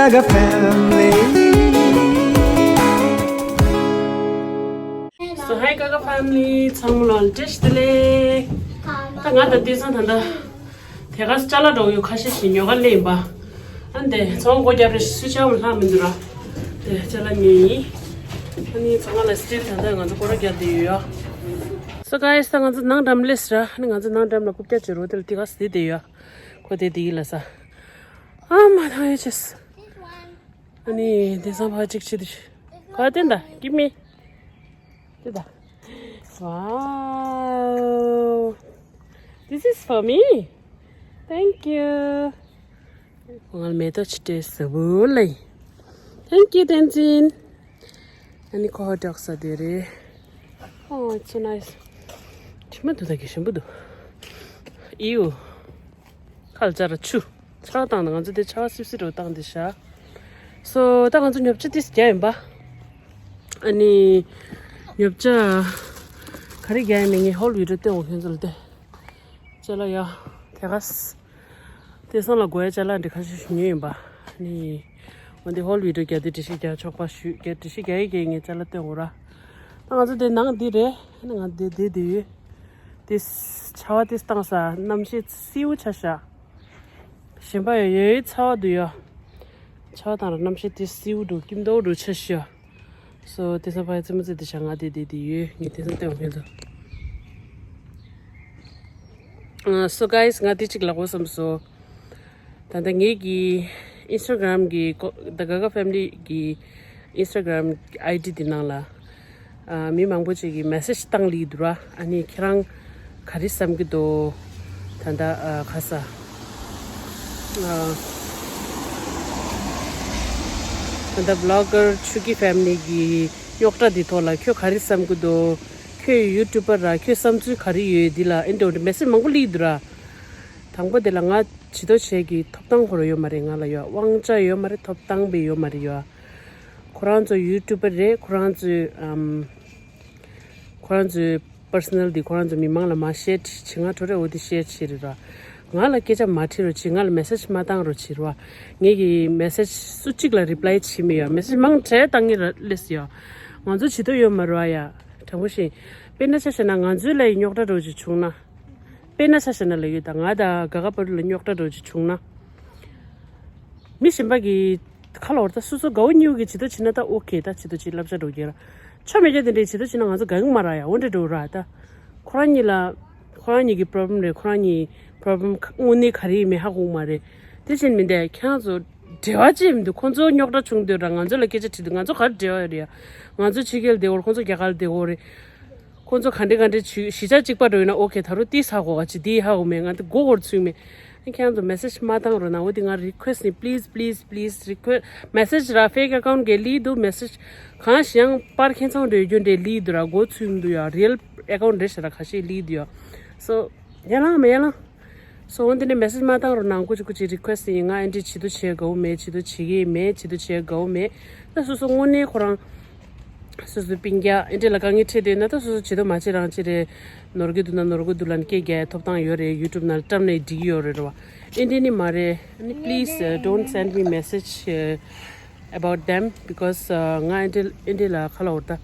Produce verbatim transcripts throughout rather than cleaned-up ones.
Gaga family. So hi Gaga family, ཚང་མ་ལ་བཀྲ་ཤིས་བདེ་ལེགས། ད་ང་དང་བསྟན་སྲུང་ད་ལྟ་དེ་ག་ཅ་ལག་འགྲོ་ཡོད་ཁ་ཤས་ཤིག་ཉོ་ག་སླེབས་ཡིན་པ། ཨ་ནི་དེ་ཚོང་སྒོ་རྒྱབ་རེ་སུས་ཆགས་མ་ལྷག་མི་འདུག་ར། དེ་ཅ་ལག་ཉོས་ཡིན། ཨ་ནི་ཚང་མ་ལ་still ད་ལྟ་ང་ཚོ་སྐོར་ར་རྒྱག་བསྡད་ཡོད་ཡ། So guys, ད་ང་ཚོ་ནང་འགྲམ་སླེབས་ར། ཨ་ནི་ང་ཚོ་ནང་འགྲམ་ལ་རྐུབ་བཀྱག་བྱེད་རོགས་དེ་ལ་དེ་ག་ཟེར་བསྡད་ཡོད། ཁོ་དེ་དེ་ཡིན་ལ་ས། ཨ་མ་ཐང་ཡོད་ཆེས། ཨ་ནི་དེང་སང་ཕ་གཅིག་བྱེད་དུ་ག་དེ་འདྲ་give me. དེ་ད། Wow, this is for me. Thank you. ང་ལ་མེ་ཏོག་ཅིག་སྤྲད་ཟེར་བུ་ལེ། Thank you, Tenzin. ཨ་ནི་ཁོ་ཧོ་ཊི་ཌོག་ཟ་དེ་རེད། Oh, it's so nice. དྲི་མ་འདུག་ད་གི་ཞིམ་པོ་འདུག Ew. ཁ་ལ་ཅར་ཆུ། ཆར་པ་བཏང་ད་ང་ཚོ་དེ་ཆར་པ་སིབ་སིབ་རུ་བཏང་དེ་ཤ། So ད་ང་ཚོ་ཉོ་ཆ་ཏིས་རྒྱག་ཡིན་པ། ཨ་ནི་ཉོ་ཆ་ག་རེ་རྒྱག་ཡིན་མིན་ངས་ཧོལ་བི་ཌི་ཡོ་སྟོན་འོ་ཁྱོད་ཚོ་ལ་དེ། ཅ་ལག་ཡ། དེ་ག་ས། དེང་སང་ལ་དགོས་ཡ་ཅ་ལག་འདི་ཁ་ཤས་ཤིག་ཉོས་ཡིན་པ། ནི། འོན་ཏེ་ཧོལ་བི་ཌི་ཡོ་རྒྱག་དུས་འགྲེལ་བཤད་རྒྱག་ཆོག་པ་ཞུས་རྒྱག་འགྲེལ་བཤད་རྒྱག་ཡི་རྒྱག་ངས་ཅ་ལག་སྟོན་འོ་ར། ད་ང་ཚོ་དེ་ནང་འདི་རེད། ང་འདི་འདི་འདི་ཡོད། དེ་ཆར་པ་དེ་བཏང་ས་གནམ་གཤིས་བསིལ་པོ་ཆགས་ཤག་ཞིམ་པ་ཡོད་ཡོད་ཚ་བ་འདུག་ཡ། ཆར་པ་བཏང་ར་གནམ་གཤིས་དེ་བསིལ་པོ་འདུག་སྐྱིད་མདོག་འདུག་ཆགས་ཤག So དེང་སང་ཕ་ཡི་རྩེད་མོ་རྩེ་དེ་བྱ་ང་དེ་དེ་དེ་ཡོད་ངས་དེང་སང་སྟོན་ཕན་ཚུན། So guys, ང་དེ་གཅིག་ལབ་དགོས་བསམ་སོང་། ད་ལྟ་ངེད་ཀྱི་Instagram གི་ཀོ་The Gaga Family གི་Instagram ID དེ་ནང་ལ་ཨ་མི་མང་པོ་ཅིག་གིས་མེ་སེ་ཇི་བཏང་ལི་འདུག་ར། ཨ་ནི་ཁྱེད་རང་ག་རེ་བསམ་གྱི་འདུག་ད་ལྟ་ཨ་ཁ་ས་ཨ་ད་ལྟ་བི་ལོག་གར་ཆུ་ཀི་ཕེ་མི་ལི་གི་རྙོག་དྲ་འདི་ཐོག་ལ་ཁྱོད་ག་རེ་བསམ་གྱི་འདུག་ཁྱོད་ཡུ་ཊུབ་པར་ར། ཁྱོད་བསམ་ཚུལ་ག་རེ་ཡོད་འདི་ལ་ཨེ་འདྲ་མེ་སེ་ཇི་མང་པོ་སླེབས་འདུག་ར། དང་པོ་དེ་ལ་ང་བྱི་དོ་བྱས་ཀྱི་ཐོབ་ཐང་ཁོ་རང་ཡོད་མ་རེད། ང་ལ་ཡོད་དབང་ཆ་ཡོད་མ་རེད། ཐོབ་ཐང་བས་ཡོད་མ་རེད་ཡོད། ཁོ་རང་ཚོ་ཡུ་ཊུབ་པར་རེད། ཁོ་རང་ཚོས་ཨམ། ཁོ་རང་ཚོའི་པར་སོ་ནལ་འདི་ཁོ་རང་ཚོ་མི་མང་ལ་མ་ཤེར་བྱེད། ང་འགྲོ་རེ་འོ་དེ་ཤེར་བྱེད་རེད་ར། ང་ལ་སྐད་ཆ་མ་དྲིས་རོགས་བྱེད། ང་ལ་མེ་སེ་ཇི་མ་བཏང་རོགས་བྱེད་ར། ངེད་ཀྱི་མེ་སེ་ཇི་སུ་གཅིག་ལ་རི་པ་ལའི་བྱེད་མི་ཡོད། མེ་སེ་ཇི་མང་དྲགས་བཏང་གི་ར་སླེབས་ཡོད། ང་ཚོ་བྱེད་དོ་ཡོད་མ་རེད་ཡ། དྲང་པོ་བཤད། དཔེར་ན་ཆ་བཞག་ན་ང་ཚོའི་ལ་ཡི་རྙོག་དྲ་རོགས་བྱེད་བྱུང་ན། དཔེར་ན་ཆ་བཞག་ན་ལ་ཡོད་ད་ང་དང་ག་ག་པར་ལ་རྙོག་དྲ་རོགས་བྱེད་བྱུང་ན། མི་གཞན་པ་གི་ཁ་ལ་བར་ད་སོ་སོ་དགའ་བོ་ཉེ་བོ་གི་བྱེད་དོ་བྱེད་ན་ད་ཨོ་ཁེ་ད་བྱེད་དོ་བྱེད་བསླབ་བྱ་འགྲོ་རྒྱུ་ར། ཆོ་མེད་རྒྱུ་དེ་འདྲའི་བྱེད་དོ་བྱེད་ན་ང་ཚོ་དགའ་གི་མ་ར་ཡ། འོ་འདྲ་འགྲོ་ར་ད། ཁོ་རང་གཉིས་ལ། ཁོ་རང་གཉིས་ཀྱི་པོ་རོབ་ལེམ་རེད། ཁོ་རང་གཉིས་པོ་རོབ་ལེམ་དངོས་གནས་ག་རེ་ཡིན་མིན་ཧ་གོ་གི་མ་རེད། དེ་བཞིན་མིན་ད་ཁྱེད་རང་ཚོ་འབྲེལ་བ་ཅི་ཡང་མི་འདུག་ཁོང་ཚོ་རྙོག་དྲ་བྱུང་དུས་ར་ང་ཚོ་ལ་སྐད་ཆ་དྲིས་དུས་ང་ཚོ་ག་རེ་འབྲེལ་བ་ཡོད་རེད་ཡ། ང་ཚོ་ཕྱི་རྒྱལ་བསྡད་ཡོད་རེད། ཁོང་ཚོ་རྒྱ་གར་ལ་བསྡད་ཡོད་རེད། ཁོང་ཚོ་ག་འདྲ་ག་འདྲ་བྱེད་གཞིས་ཆགས་གཅིག་པ་འགྲོ་ཡིན་ན་ཨོ་ཁེ་ད་རུང་ཏིས་ཧ་གོ་ག་ཅི་ཏིས་ཧ་གོ་མེད། ང་ཏི་མགོ་སྐོར་ཚུགས་མེད། ཁྱེད་རང་ཚོ་མེ་སེ་ཇི་མ་བཏང་རོགས་གནང་། འོ་དེ་ང་རི་ཁུ་ཨེ་སི་ཊི་ནི། པི་ལི་ཛི་པི་ལི་ཛི་པི་ལི་ཛི་རི་ཁུ་ཨེ་སི་ཊི། མེ་སེ་ཇི་ར་ཕེག་ཨེ་ཁའུན་ཊི་གི་ལི་འདུག་མེ་སེ་ཇི་གང་ཞིག་ཡང་པར་ཁྱེད་ཚང་འདྲ་ཡོད་རྒྱུ་འདྲ་ལི་འདུག་ར། མགོ་ཚུགས་མི་འདུག་ཡ། རི་ཡལ་ཨེ་ཁའུན་ཊི་རེད་ཤག་ར་ཁ་ཤས་ལི་འདུག་ཡ། སོ་ཡ་ལང་མེ་ཡ་ལང་། སོ་འོ་དེ་ནས་མེ་སེ་ཇི་མ་བཏང་རོགས་གནང་། སྐུ་མཁྱེན་སྐུ་མཁྱེན་རི་ཁུ་ཨེ་སི་ཊི་ཡིན། ང་ཨེ་འདྲ་བྱེད་དོ་བྱེད་དགའ་བོ་མེད། བྱེད་དོ་བྱེད་ཀྱི་མེད། བྱེད་དོ་བྱེད་དགའ་བོ་མེད། ད་སོ་སོ་དངོས་གནས་ཁོ་རང་སོ་སོའི་སྤུན་ཀྱག་ཨེ་འདྲ་ལ་དཀའ་ངལ་འཕྲད་དུས་ན་ད་སོ་སོ་བྱེད་དོ་མ་བྱེད་རང་བྱེད་རེད། ནོར་གྱི་འདུག་ན་ནོར་གྱི་འདུག་ལབ་ནས་སྐད་རྒྱག་ཡ་ཐོབ་ཐང་ཡོད་རེད། ཡུ་ཊུབ་ནང་བཀྲམ་ནས་འགྲིག་གི་ཡོད་རེད་ར་བ། ཨེ་འདྲ་ནི་མ་རེད། ཨ་ནི་པི་ལི་ཛི་ཨ་don't send me message uh, about them because uh, ང་ཨེ་འདྲ་ཨེ་འདྲ་ལ་ཁ་ལ་འོར་ད།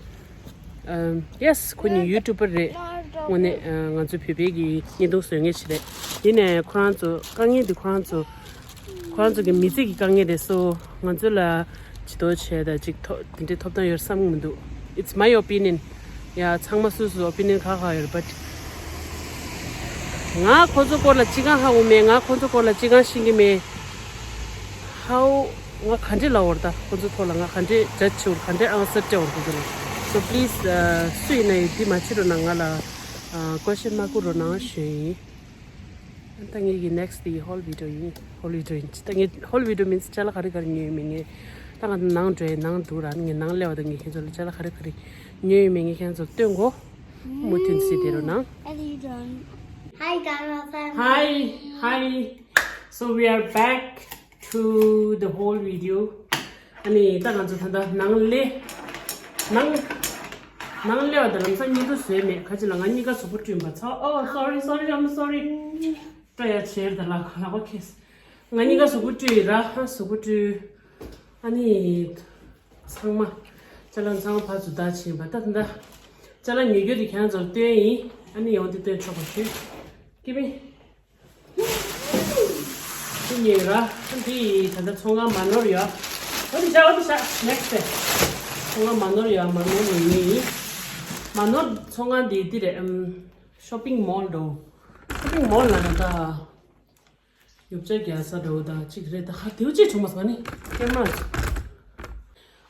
ཡེ་སི། ཁོ་གཉིས་ཡུ་ཊུབ་པར་རེད། དངོས་གནས་ང་ཚོའི་བོད་པའི་གི་བརྙན་ཐུང་བཟོ་མཁན་ཞིག་རེད། དེ་ནས་ཁོ་རང་ཚོ་དཀའ་ངལ་འདི་ཁོ་རང་ཚོ་ཁོ་རང་ཚོ་གི་མི་ཚེ་གི་དཀའ་ངལ་རེད། སོ་ང་ཚོ་ལ་ཇི་ལྟར་བྱས་ད་ཅིག་ཐོ་དེ་འདྲའི་ཐོབ་ཐང་ཡོད་བསམ་གི་མི་འདུག It's my opinion. ཡ་ཚང་མ་སོ་སོ་ཨོ་པི་ནི་ཡན་ཁ་ཁ་ཡོད་རེད། བཊ་ང་ཁོ་ཚོ་སྐོར་ལ་ཅི་གང་ཧ་གོ་མེད། ང་ཁོ་ཚོ་སྐོར་ལ་ཅི་གང་ཤེས་ཀྱི་མེད། How ང་ག་འདྲས་ལབ་འོར་ད། ཁོ་ཚོ་ཐོག་ལ་ང་ག་འདྲས་ཇ་ཇི་བྱེད་འོར། ག་འདྲས་ཨང་སར་སྤྲད་འོར་ཁོ་ཚོ་ལ། So please སུ་ཡིན་ན་ཡིན་འདི་མ་བྱེད་རོགས་གནང་། ང་ལ་ཀོ་ཤན་མ་བསྐུར་རོགས་གནང་ཞུ་ཡིན། ད་ངེད་ཀྱི་ནེག་སི་ཊི་དེ་ཧོལ་བི་ཌི་ཡོ་ཡིན། ཧོལ་བི་ཌི་ཡོ་ཡིན། ད་ངས་ཧོལ་བི་ཌི་ཡོ་མིན་ཅ་ལག་ག་རེ་ག་རེ་ཉོས་ཡོད་མེད་ངས། ད་ང་ནང་འགྲོ་ཡ་ནང་འདུག་ར། ངས་ནང་སླེབས་པ་ད་ངས་ཁྱེད་ཚོ་ལ་ཅ་ལག་ག་རེ་ག་རེ་ཉོས་ཡོད་མེད་ངས་ཁྱེད་ཚོ་སྟོན་གོ་མུ་མཐུད་ནས་གཟིགས་བསྡད་རོགས་གནང་། Hi Gaga family. Hi, hi. So we are back to the whole video. ཨ་ནི་ད་ང་ཚོ་ད་ལྟ་ནང་ལས་ནང་ནང་ལས་བ་དང་ལམ་སང་གཉིད་ཁུག་བཟོས་མེད། ཁ་ཅིག་ལ་ང་གཉིས་ཀ་གཟུགས་པོ་བཀྲུས་པ་ཚ། Oh, sorry, sorry, I'm sorry. སྤྲོ་ཡ་བྱེད་ད་ལ་ལག་པ་ཁེས། ང་གཉིས་ཀ་གཟུགས་པོ་བཀྲུས་ཡིན་ར། གཟུགས་པོ་བཀྲུས། ཨ་ནི། ཚང་མ། ཅ་ལག་ཚང་མ་ཕར་ཚུར་བདག་བྱིན་པ་ད་ད། ཅ་ལག་ཉོ་རྒྱུ་དེ་ཁྱེད་རང་ཚོར་སྟོན་ཡིན། ཨ་ནི་འོ་དེ་སྟོན་ཆོག་པ་ཞུ། ཀི་མི། དེ་ཉོས་ར། ཨ་འདི་ད་ལྟ་ཚོང་ཁང་མ་ནོར་ཡོད། འོ་དེ་བཞག་འོ་དེ་བཞག next day། ཚོང་ཁང་མ་ནོར་ཡོད་མ་ནོར་ཡོད་ངེས་ཡིན། མ་ནོར་ཚོང་ཁང་དེ་འདི་རེད་ཨམ། shopping mall འགྲོ། shopping mall ལ་ན་ད། ཡོབ་ཅག་རྒྱག་ས་འགྲོ་དང་གཅིག་རེད་ད་ཧ་དེའུ་ཅིག་བྱུང་མ་སོང་ནི་ཀེམ་ར།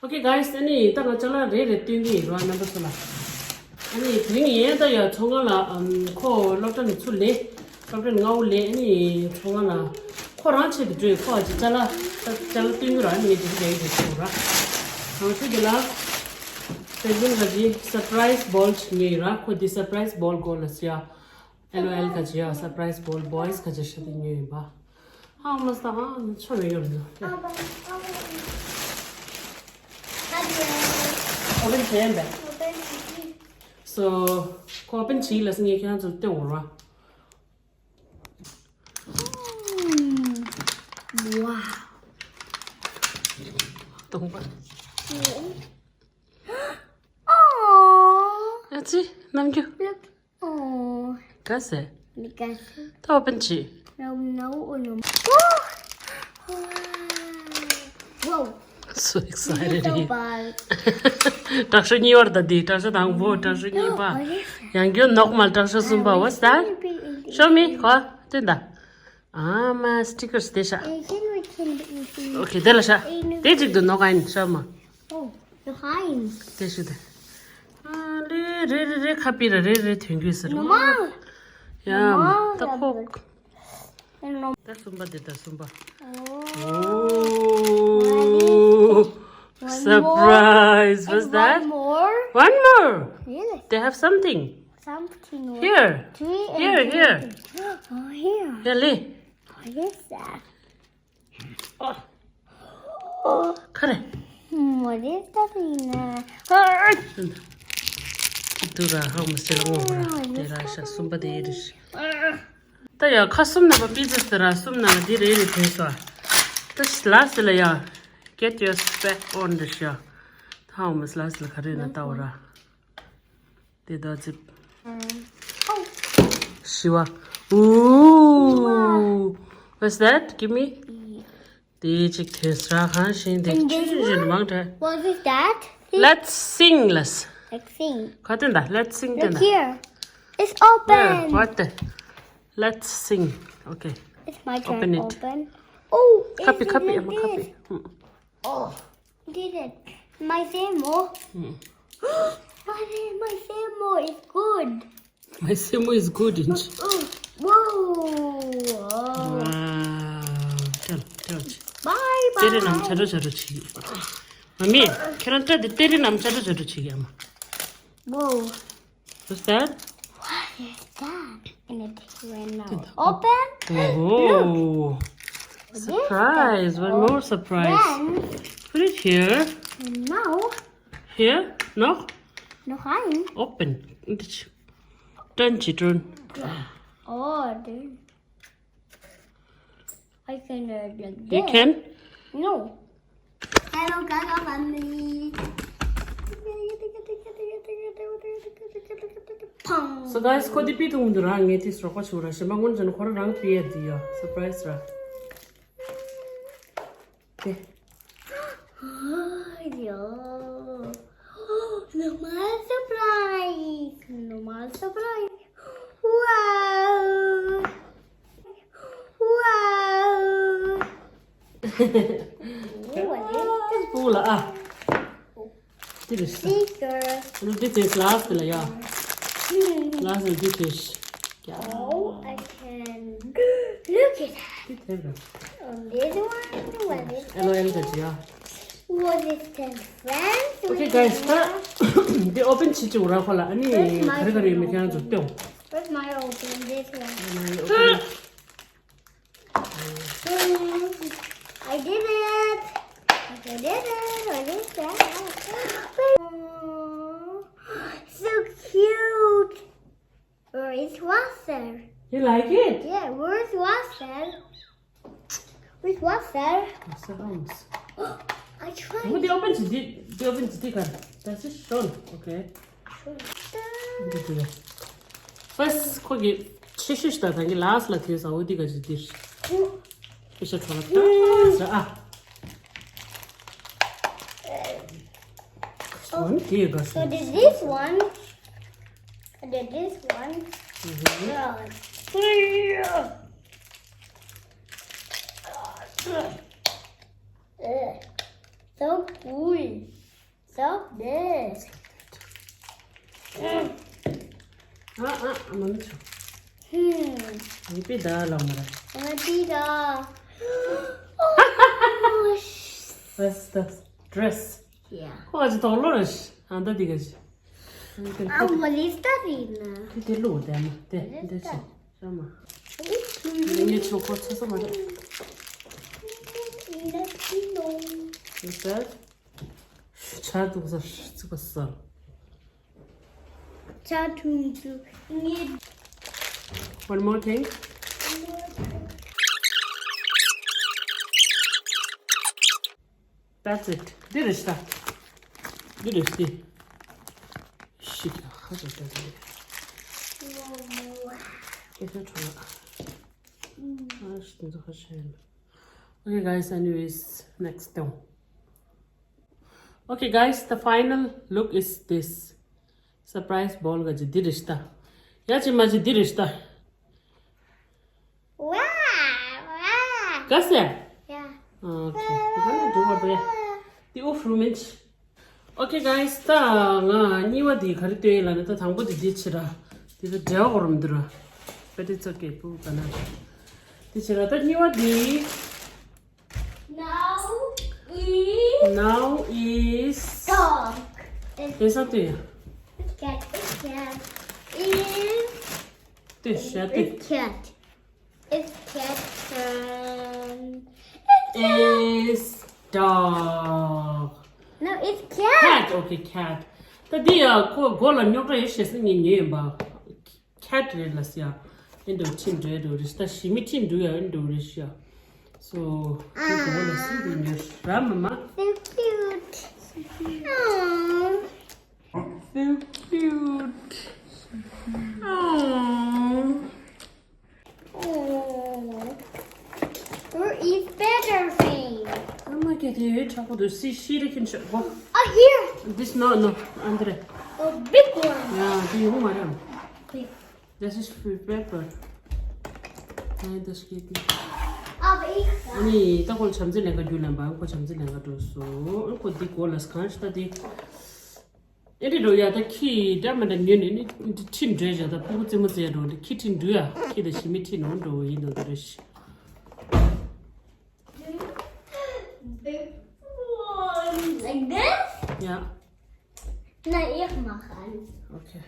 Okay guys ཨ་ནི་ད་ང་ཅ་ལག་རེ་རེ་སྟོན་གི་ཡིན་རོ་རྣམ་པ་ཚོ་ལ། ཨ་ནི་དེ་རིང་ཡན་ད་ཡ་ཚོང་ཁང་ལ་ཨམ་ཁོ་སློབ་གྲྭ་ནས་ཚུར་ལེ། སློབ་གྲྭ་ནས་སྔ་བོ་ལེ་ཨ་ནི་ཚོང་ཁང་ལ་ཁོ་རང་ཆེད་དུ་འགྲོས་ཁོ་ཨ་ཅི་ཅ་ལག་ཅ་ཅ་ལག་སྟོན་གི་ར་ཨ་ནི་ངས་དེ་རིང་རེ་རེ་སྟོན་ར། གང་ཚོད་དེ་ལ་present ག་ཅི་surprise ball ཅིག་ཉོས་ཡིན་ར། ཁོ་དེ་surprise ball གོ་ལ་སི་ཡ། LOL ག་ཅི་ཡ་surprise ball boys ག་ཅི་ཤ་དེ་ཉོས་ཡིན་པ། ཧ་མ་སྟ་ཧ་ཆོ་མེད་ཡོད་ལ། open བྱས་ཡིན་པས། so ཁོ་open བྱས་ལ་སི་ངས་ཁྱེད་རང་ཚོར་སྟོན་འོང་ར། wow སྟོང་པ། ཨ་ཙི་ནམ་རྒྱུན། Oh, ག་ཟེ། Because ད་open བྱེད། No, no, no. Whoa. So excited. དྲག་ཤོས་གཉིས་པར་ད་འདི་དྲག་ཤོས་དང་པོ་དྲག་ཤོས་གཉིས་པ། ཡང་བསྐྱར་ནོག་མ་དྲག་ཤོས་གསུམ་པ། What's that? Show me. ཁོ་སྟོན་ད། ཨ་མ་stickers དེ་ཤ། Okay དེ་ལ་ཤ། དེ་གཅིག་ཏུ་ནོག་ཨིན་ཤ་མ། Oh, the fine. དེ་ཤི་དེ། ཨ་རེ་རེ་རེ་རེ་ཁ་པི་ར་རེ་རེ་ཐོན་གྱི་ཟེར། No, no. ཡ་ད་ཁོག་ད་གསུམ་པ་དེ་ད་གསུམ་པ། Oh. Oh. Surprise. What's that? One more. One more. Really? They have something. Something. Here. Here, here. Oh, here. Here, Lee. What is that? Oh. ཁ་རེ། What is that in there? དུ་ར་ཧ་མ་སེ་ལ་ངོ་ར་དེ་ར་ཤ་གསུམ་པ་དེ་ཡེ་རེ་ཤ། ད་ཡ་ཁ་གསུམ་ན་པ་པི་ཛ་དེ་ར་གསུམ་ན་དེ་རེ་རེ་ཐོན་སོ། ད་ལ་སི་ལ་ཡ། Get your spec on དེ་ཤ། ད་ཧ་མ་སེ་ལ་སི་ལ་ཁ་རེ་ན་ད་འོ་ར། དེ་ད་ཅི། ཤི་བ། Ooh. What's that? Give me. དེ་ཅིག་དེ་སྲ་ཁང་ཤིང་དེ་ཅི་ཅི་ཅི་མང་དྲ། What is that? Let's sing ལས། Let's sing. ཁ་དེ་ད་let's sing དེ་ད། Look here. It's open. What the? Let's sing. Okay. It's my turn. Open it. Open. Oh, ཁ་པི་ཁ་པི་ཨ་མ་ཁ་པི། Oh. Did it. My semo. Hmm. My, my semo is good. My semo is good. Whoa. Wow. Tell, tell. Bye bye. ཏེ་རེ་ནམ་ཆ་རོ་ཆ་རོ་ཆི། མ་མི་ཁྱེད་རང་ཏྲ་དེ་ཏེ་རེ་ནམ་ཆ་རོ་ཆ་རོ་ཆི་ཡ་མ། Whoa. What's that? What is that? And it went out. Open. Oh. Look. Surprise. One more surprise. Then. Put it here. And now. Here. No. No, fine. Open. Turn, turn. Oh, then. I can do it like this. You can? No. Hello, Gaga family. So guys, ཁོ་དེ་པི་ཐུང་དུ་རང་ངེ་ཏི་སྲོག་པ་ཆུ་ར་ཤི་མ་ངོན་ཅན་ཁོ་རང་པི་ཡ་དི་ཡ་surprise ར། དེ། ཡོ། No more surprise. No more surprise. Wow. Wow. What is this? ཨུ་ལ་ཨ། དེ་རེད་ཤག Sticker. ཨ་ནི་this is last ལ་ཡ། Last ལ་this is. Oh, I can. Look at that. དེ་དེ་རེད། On this one, what is that? LOL ག་ཅི་ཡ། What is that, friends? Okay, guys, ད་འདི་open བྱེད་ཅིག་ར་ཁོ་ལ་ཨ་ནི་ག་རེ་ག་རེ་ཡོད་མེད་ཁྱེད་རང་ཚོ་སྟོན། Where's my open? This one. I did it! I did it! I did it! Oh, so cute! Where is Wasser? You like it? Yeah, where's Wasser? Where's Wasser? Wasser Holmes. I tried. Wo die open to die, die open to die kann. Das ist schon, okay. འདི་འདི་རེད། ཕར་སི་ཁོ་གི་ཆེ་ཤོས་ཤིག་དང་ད་གི་ལ་སི་ལ་དེ་ཟ་འོ་འདི་ག་ཅི་འདིར། ཕི་ཤ་ཁྲོ་ལ་ད་ཟ་ཨ། འོན་དེ་ག་So སོང་། This is one. This is one. Yeah. So cool. So this. ཨ་ཨ་ཨ་མ་མི་ཆོ། Hmm. མི་པི་ད་ལ་མ་ར། I'm a Tita. Oh, sh- That's the dress. Yeah. ཁོ་ག་ཅི་དོག་ལོ་ར་ཤི། ཨ་ད་འདི་ག་ཅི། ཨ་མ་ལི་སྟ་རི་ན། དེ་དེ་ལོ་དེ་མ་དེ་དེ་ཆོ། ར་མ། ངས་ཆོ་ཁོ་ཆོ་ས་མ་རེད། Is that? ཆར་འདུག་ས་ཚིག་པ་ས། ཆར་འཐུང་འདུག་ངས། One more thing. That's it. འདི་རེད་ཤག་འདི་རེད་ཤག་ཤིག་ཧ་ཅང་ལྟ་དུས། སྐད་ཆ་འཕྲོ་བ། ཨ་ཤི་འདི་ཧ་ཤེས། Okay, guys, anyways, next down. Okay, guys, the final look is this. Surprise ball ག་ཅི་འདི་རེད་ཤག་ཡ་ཅི་མ་ཅི་འདི་རེད་ཤག Wow, wow. ག་སེ། Yeah. Okay. འདི་འོ་ཧྥུ་རུ་མིན་ཆི། Okay, guys, ད་ང་གཉིས་པ་འདི་ག་རེ་སྟོན་ཡིན་ལབ་ན་ད་དང་པོ་འདི་འདི་ཕྱི་ར། འདི་ད་འབྲེལ་བ་གོ་རམ་འདི་ར། But it's okay, པུ་ག་ན། འདི་ཕྱི་ར་ད་གཉིས་པ་འདི། Now is Now is dog. It's དེ་ས་དེ་ཡ། It's cat. It's cat. It's དེ་ཤ་དེ། It's cat. It's cat turn. It's cat. Is dog. No, it's cat. Cat, okay, cat. ད་འདི་ཡ་ཁོ་མགོ་ལ་རྙོག་དྲ་ཡོད་ཤེས་སི་ངས་ཉོས་ཡིན་པ། Cat རེད་ལ་སི་ཡ། ཨིན་འགྲོ་ཁྲིན་འགྲོ་འགྲོ་རེད་ད་ཞི་མི་ཁྲིན་འགྲོ་ཡ་ཨིན་འགྲོ་རེད་ཤི་ཡ། So ཁོ་མགོ་ལ་སི་འདི་ཉོས་ར་མ་མ། So cute. Aww. So cute. Aww. Oh. Where is better thing? Oh my god, you talk about the see, see, you can show. Go. Oh, here. This, no, no, Andre. A big one. Yeah, do you want one? Wait. This is for pepper. I just get me. Oh, big one. 아니, 딱 오늘 점심 렌가 줄란 봐. 그 점심 렌가 줬어. 그 디고 라스칸 스타디. ཨེ་འདྲ་འགྲོ་ཡ་ད་ཁྱི་འདྲ་མི་འདྲ་ཉོས་ནས་ནི་ཁྲིན་འགྲོས་བྱ་ད་སྤུ་གུ་རྩེད་མོ་རྩེ་འགྲོ་འདི་ཁྱི་ཁྲིན་འགྲོ་ཡ་ཁྱི་ད་ཞི་མི་ཁྲིན་འོང་འགྲོ་ཡིན་འདུག་རེད་ཤི། Big one like this? Yeah. ན་ཡག་མ་ཁན། Okay.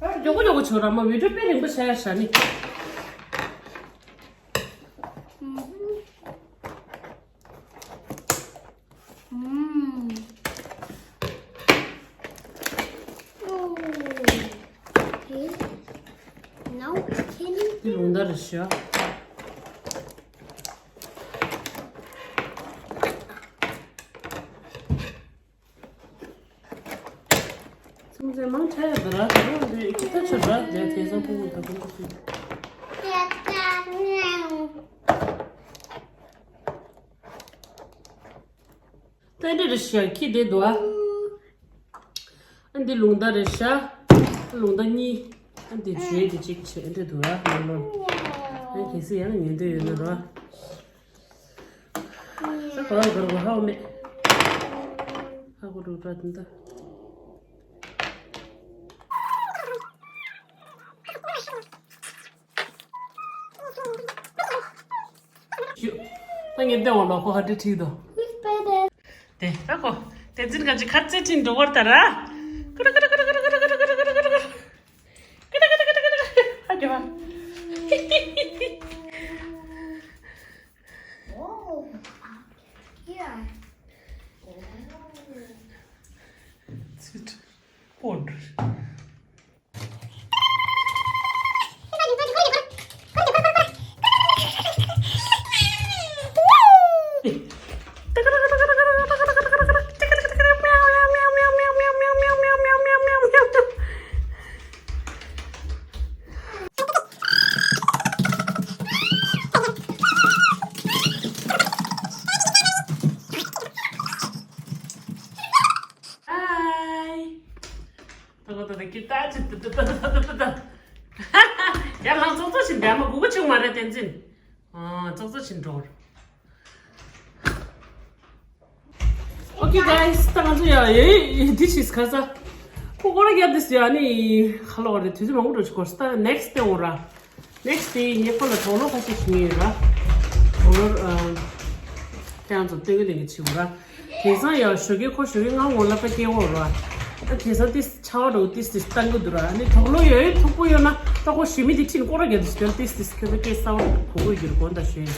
མགྱོགས་པོ་མགྱོགས་པོ་བྱོས་ར་མ་བི་ཌིའོ་དཔེ་རིང་པོ་བྱ་ཡ་བྱ་ནི། Mm. Oh. Okay. Now can you དེ་ལུང་ད་རེད་ཤག་ཚོང་ཟས་མང་ཆེ་ཡ་འདི་ར་དེ་རུ་འདི་ཁྱི་ད་ཆུ་ར་དེ་དེ་ཚོ་ཕུང་པོ་ད་ཕུང་པོ་ཞིག་ད་འདི་རེད་ཤག་ཁྱི་དེ་འདུག་ཨ། ཨ་འདི་ལུང་ད་རེད་ཤག་ལུང་ད་གཉིས། ཨ་འདི་བྱོས་དེ་གཅིག་བྱས་འདི་འདུག་ཨ་ལོ་ལོ། ཨ་གལ་སྲིད་ཡང་ཉན་འདོད་ཡོད་ན་ར། ས་ག་བར་ག་ཧའོ་མེ། ཧ་གོ་འགྲོ་འདྲ་དེ་འདྲ། ཞུ། ད་ངས་བལྟས་འོང་ལ་ཁོ་ཧ་ཏི་ཁྲིད་དོ། དེ་ད་ཁོ། དེ་འཛིན་ག་ཅི་ཁ་རྩེ་ཁྲིད་འགྲོ་བར་ད་ར། ཀུ་ར་ཀུ་ར། ཧ་ཀྱོ་བ། Oh, yeah. ཚིག་པོ་འདྲ། ཡ་ལང་ཙོག་ཙོག་བྱིན་འདྲ་མ་གུ་གུ་ཆུང་མ་རེད་བསྟན་འཛིན། ཨ་ཙོག་ཙོག་བྱིན་འགྲོ། Okay guys, ད་ང་ཚོ་ཡ་ཡེ་this is ཁ་ས། ཁོ་སྐོར་ར་རྒྱབ་this ཡ་ནི་ཁ་ལོ་རེ་དུས་ཚོད་མང་པོ་འགྲོ་ཆུ་སྐོར་ས་next day འོ་ར། Next day ངས་ཁོ་ལ་དོགས་སློང་ཁ་ཤས་ཤིག་ངེས་ཡོད་ར། དོགས་སློང་ཨ། ཁྱེད་རང་ཚོ་སྟོན་གི་ལེན་གི་ཆི་འོ་ར། དེང་སང་ཡ་ཞོགས་ཀས་ཁོ་ཞོགས་ཀས་ང་ངོ་ལ་པ་སྐྱེ་འོ་ར། ད་དེང་སང་this ཆར་པ་འགྲོ་this this བཏང་གི་འདུག་ར། ཨ་ནི་དོགས་སློང་ཡོད་ཐུག་པོ་ཡོད་ན་ད་ཁོ་ཞི་མི་དེ་ཁྲིན་སྐོར་ར་རྒྱབ་this ཡོད་this this ཁྱོད་ཚོ་སྐད་གསར་པ་གོ་གི་ཡོད་དགོངས་དག་ཞུ།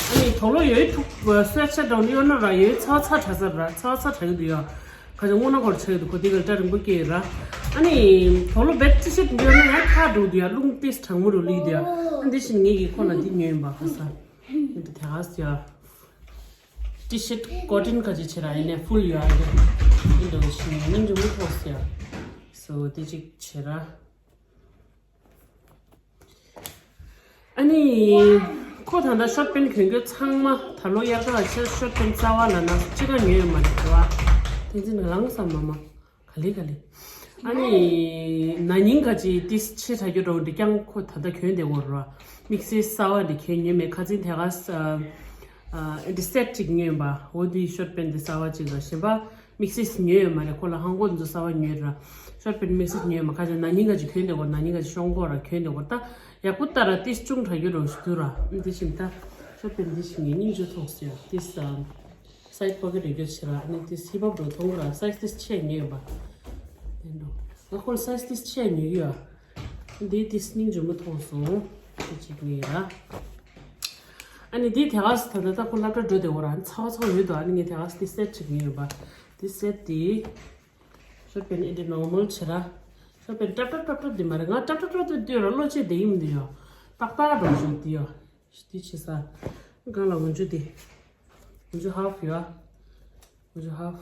ཨ་ནི་དོགས་སློང་ཡོད་ཐུག་སོད་ཆ་འགྲོ་ནི་ཡོད་ན་ར་ཡོད་ཚ་བ་ཚ་དྲག་ས་ར་ཚ་བ་ཚ་དྲག་གི་འདུག་ཡ། ཁ་ཅིག་སྔོ་ནག་སྐོར་ཆགས་ཡོད་འདུག་ཁོ་དེ་ག་ལ་སྐྲ་རིང་པོ་སྐྱེས་ཡོད་ར། ཨ་ནི་དོགས་སློང་བེད་ཊི་ཤཊ་འདི་ཡོད་ན་ཡང་ཁ་འགྲོ་འདུག་ཡ། རླུང་ཏིས་གྲང་མོ་རུ་ལིག་འདུག་ཡ། ཨ་འདི་བཞིན་ངེད་ཀྱིས་ཁོ་ལ་འདི་ཉོས་ཡིན་པ་ཁ་ས། འདི་དེ་ག་ས་ཡ། ཊི་ཤཊ་ཀོ་ཊོན་ག་ཅིག་བྱེད་ར་ཡིན་ནའི་ཕུལ་ཡོད་ཨ་འདི། འདི་འདྲ་བཞིན་སྙིང་རྗེ་མོ་ཐོག་ས་ཡ། སོ་འདི་གཅིག་བྱེད་ར། ཨ་ནི། ཁོ་ད་ལྟ་ཤོཊ་པེན་གྱོན་གྱོན་ཚང་མ་ད་ལོ་དབྱར་ཁ་ལ་ཆེར་ཤོཊ་པེན་རྩ་བ་ལ་ན་ཅི་ག་ཉོས་ཡོད་མ་རེད་བ། དེ་ཚིག་ནང་ལངས་སམ་མ་མ། ག་ལེ་ག་ལེ། ཨ་ནི། ན་ནིང་ག་ཅི་ཏིས་ཆེ་དྲག་རྒྱུ་འགྲོ་འདི་ཀྱང་ཁོ་ད་ལྟ་གྱོན་བསྡད་ཡོད་རེད་བ། དམིགས་བསལ་གསར་བ་འདི་གྱོན་ཉོས་མེད་ཁ་ཚིན་དེ་ག་ས། ཨ་འདི་སེཊ་ཅིག་ཉོས་ཡིན་པ། འོ་འདི་ཤོཊ་པེན་འདི་གསར་བ་ཅིག་ལ་གཞན་པ། དམིགས་བསལ་ཉོས་ཡོད་མ་རེད། ཁོ་ལ་ཧང་གོ་འཛུ་གསར་བ་ཉོས་ར། ཤོཊ་པེན་དམིགས་བསལ་ཉོས་ཡོད་མ་ཁ་ཅིག་ན་ནིང་ག་ཅིག་གྱོན་བསྡད་ཡོད་ན་ནིང་ག་ཅིག་ཤོང་གོ་ར་གྱོན་བསྡད་ཡོད་ད། ཡག་པོ་ལྟ་ར་ཏིས་ཅུང་དྲག་རྒྱུ་རོ་ཞིག་འདུག་ར། འདི་བཞིན་ད། ཤོཊ་པེན་འདི་བཞིན་ངའི་སྙིང་རྗེ་ཐོག་སོ་ཡ་ཏིས་སའིཌ་པོ་ཀེཊ་རེ་རྒྱུ་ཆེ་ར་ནི་ཏིས་ཧིབ་ཧབ་རོ་མཐོང་གི་ར་སའིཛ་ཏིས་ཆེ་ཉོས་ཡོད་པ། དེ་འགྲོ། ང་ཁོ་ལ་སའིཛ་ཏིས་ཆེ་ཉོས་ཡོད། འདི་ཏིས་སྙིང་རྗེ་མོ་ཐོག་སོང་། ཅི་ཅིག་ངེས་ར། ཨ་ནི་འདི་དེ་ག་ས་ད་ད་ད་ཁོ་སློབ་གྲྭ་འགྲོ་བསྡད་ཡོད་ར་ཚ་བ་ཚ་བ་ཡོད་དོ། ཨ་ནི་ངས་དེ་ག་ས་འདི་སེཊ་ཅིག་ཉོས་ཡོད་པ། འདི་སེཊ་འདི། ཤོཊ་པེན་ཨེ་འདྲ་ནོར་མལ་བྱེད་ར། ཤོཊ་པེན་ཏྲབ་ཏྲབ་ཏྲབ་ཏྲབ་འདི་མ་རེད། ང་ཏྲབ་ཏྲབ་ཏྲབ་ཏྲབ་འདི་ར་བློ་ཆེ་བསྡད་ཡིན་འདི་ཡོ། ཏག་ཏག་འགྲོ་བཞིན་འདི་ཡོ། འདི་བྱེད་ས། སྒང་ལ་འོན་ཆུ་འདི། འོན་ཆུ་ཧབ་ཡོ། འོན་ཆུ་ཧབ།